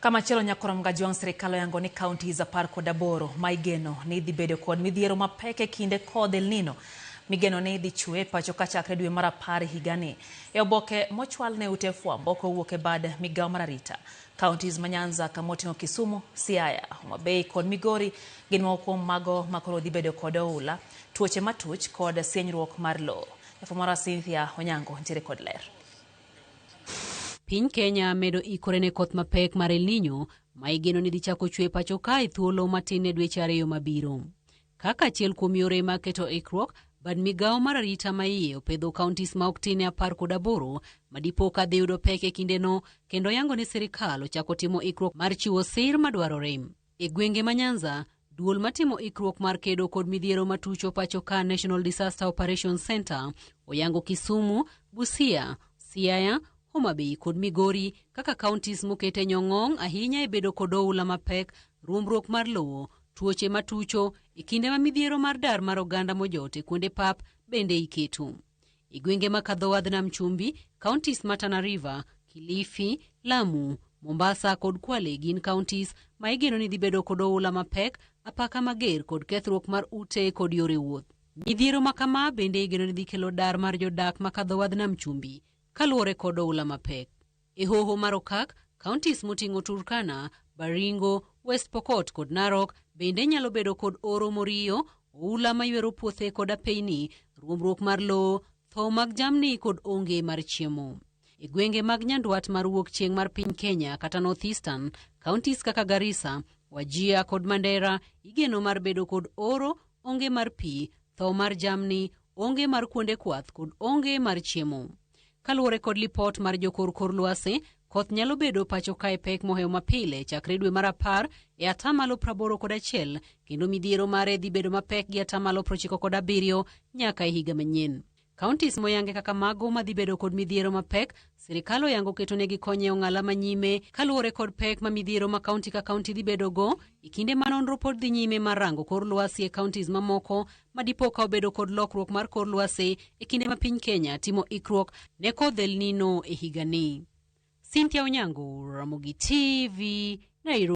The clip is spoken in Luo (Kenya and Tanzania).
Kamachielo nyakorom Gajwang' sirikal oyango ni counties 18 ma igeno ni dhi bedo kod midhiero mapek e kinde kodh El Nino migeno ni dhi chwe pacho ka chakre dwe mar 10 higani. E oboke mochwal ne ute fwambo kowuok e bad migawo mar arita, counties ma Nyanza kamoting'o Kisumu, Siaya, Homa Bay kod Migori gin moko kuom mago ma koro dhi bedo kod oula, tuoche matuch kod sienyruok mar lowo. Jafwambo Cynthia Onyango nitiere kod ler. Piny Kenya medo ikore ne koth mapek mar El Nino ma igeno ni dhi chako chwe pacho ka e thuolo matin ne dweche 2 mabiro. Kaka achiel kuom yore mag keto ikruok, bad migawo mar arita ma iye opedho counties ma ok tin ne 18 ma dipo ka dhi yudo pek e kindeno, kendo yango ni sirikal ochako timo ikruok mar chiwo sir madwarore. E gwenge ma Nyanza, duol matimo ikruok mar kedo kod midhiero matucho pacho ka National Disaster Operations Center oyango Kisumu, Busia, Siaya, Homa Bay kod Migori kaka counties mokete nyong'ong' ahinya e bedo kod oula mapek, ruombruok mar lowo, tuoche matucho e kinde ma midhiero mar dar mar oganda mojot e kuonde pap bende iketo. E gwenge ma kadho wadh Nam Chumbi, counties ma Tana River, Kilifi, Lamu, Mombasa kod Kwale gin counties ma igeno ni dhi bedo kod oula mapek, apaka mager kod kethruok mar ute kod yore wuoth. Midhiero ma kama bende igeno ni dhi kelo dar mar jodak ma kadho wadh Nam Chumbi kaluwore kod oula mapek. E hoho mar Okak, counties moting'o Turkana, Baringo, West Pokot kod Narok bende nyalo bedo kod oro moriyo, oula maywero puothe kod apeyni, ruombruok mar lowo, tho mag jamni kod onge mar chiemo. E gwenge mag nyandwat mar wuok chieng' mar piny Kenya kata North Eastern, counties kaka Garissa, Wajir kod Mandera igeno mar bedo kod oro, onge mar pi, tho mar jamni, onge mar kuonde kwath kod onge mar chiemo. Kaluwore kod lipot mar jokor kor lwasi, koth nyalo bedo pacho kae pek mohewo mapile chakre dwe mar 10 e atamalo 81, kendo midhiero mare dhi bedo mapek gi atamalo 97 nyaka e higa manyien. Counties moyange kaka mago madhi bedo kod midhiero mapek, sirikal oyango ketonegi kony e ong'ala manyime kaluwore kod pek ma midhiero ma kaunti ka kaunti dhi bedogo e kinde ma nonro pod dhi nyime mar rango kor lwasi e counties mamoko ma dipo ka obedo kod lokruok mar kor lwasi e kinde ma piny Kenya timo ikruok ne kodh El Nino e higani. Cynthia Onyango, Ramogi TV, Nairobi.